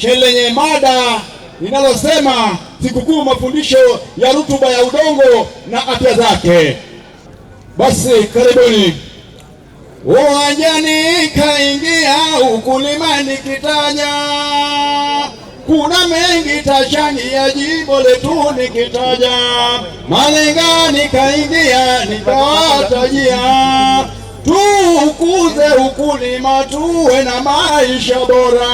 Shairi lenye mada linalosema sikukuu mafundisho ya rutuba ya udongo na afya zake. Basi karibuni. Uwanjani kaingia ukulima nikitaja, kuna mengi tachangia jimbo letu nikitaja, Malenga nikaingia nikawatajia, tukuze ukulima tuwe na maisha bora.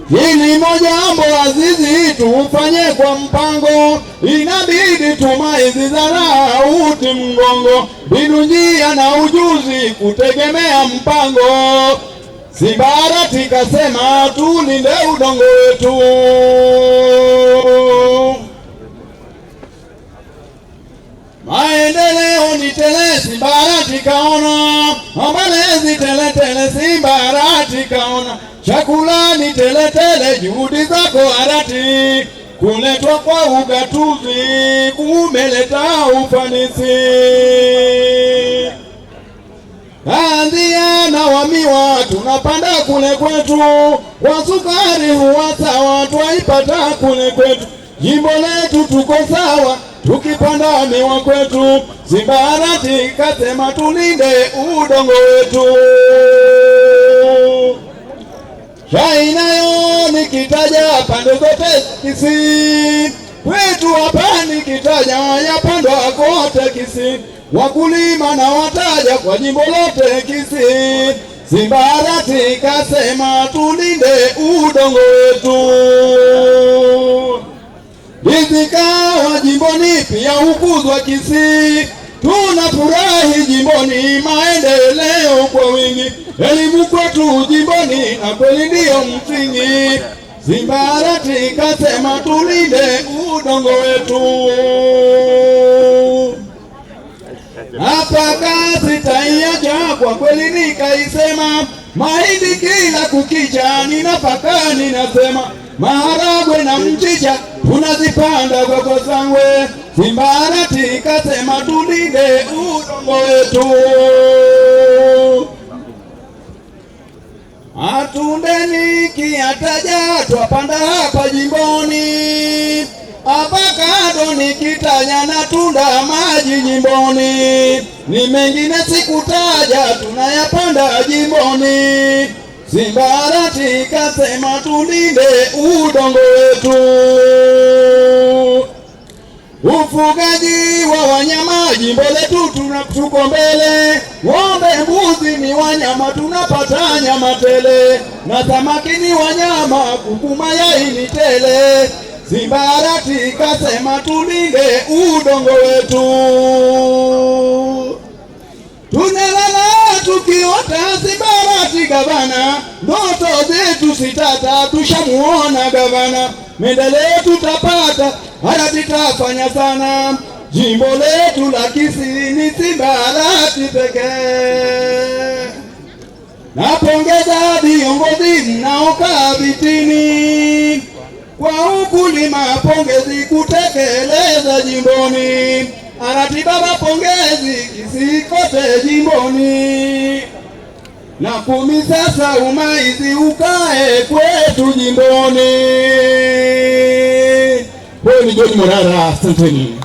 Kilimo jambo azizi, tufanye kwa mpango, inabidi tumaizi dharau uti mgongo, mbinu njia na ujuzi kutegemea mpango. Simbarati kasema tulinde udongo wetu. Maendeleo ni tele, Simbarati kaona, malezi tele tele, Simbarati kaona, chakula ni tele tele, juhudi zako harati, kuletwa kwa ugatuzi kumeleta ufanisi. Anzia na wamiwa tunapanda kule kwetu, kwa sukari huwa sawa twaipata kule kwetu, jimbo letu tuko sawa tukipanda miwa kwetu. Simbarati kasema tulinde udongo wetu. Chai nayo nikitaja pande zote Kisii, kwetu hapa nikitaja yapandwa kote Kisii, wakulima na wataja kwa jimbo lote Kisii. Simbarati kasema tulinde udongo wetu. Ndizi kawa jimboni pia hukuzwa Kisii, tunafurahi jimboni, maendeleo kwa wingi, elimu kwetu jimboni na kweli ndiyo msingi. Simbarati kasema tulinde udongo wetu. Hapa kazi taiacha kwa kweli nikaisema, mahindi kila kukicha ninapaka ninasema, maharagwe na mchicha tunazipanda kwa Kosangwe. Simbarati kasema tulinde udongo wetu. Matundeni kiyataja twapanda hapa jimboni, avakado nikitaja na tunda maji jimboni, ni mengine sikutaja tunayapanda jimboni. Simbarati kasema tulinde udongo wetu. Ufugaji wa wanyama jimbo letu tuko mbele, ng'ombe, mbuzi ni wanyama tunapata nyama tele, na samaki ni wanyama, kuku mayai ni tele. Simbarati kasema tulinde udongo wetu. Tunalala tukiota Simbarati gavana, ndoto zetu sitata, tushamuona gavana, maendeleo tutapata, haya tutafanya sana, jimbo letu la Kisii ni Simbarati pekee. Napongeza viongozi mnaokaa vitini, kwa ukulima pongezi kutekeleza jimboni, Arati baba pongezi Kisii kote jimboni, na 10 sasa umaizi ukae kwetu jimboni. Huyo ni George Morara, asanteni.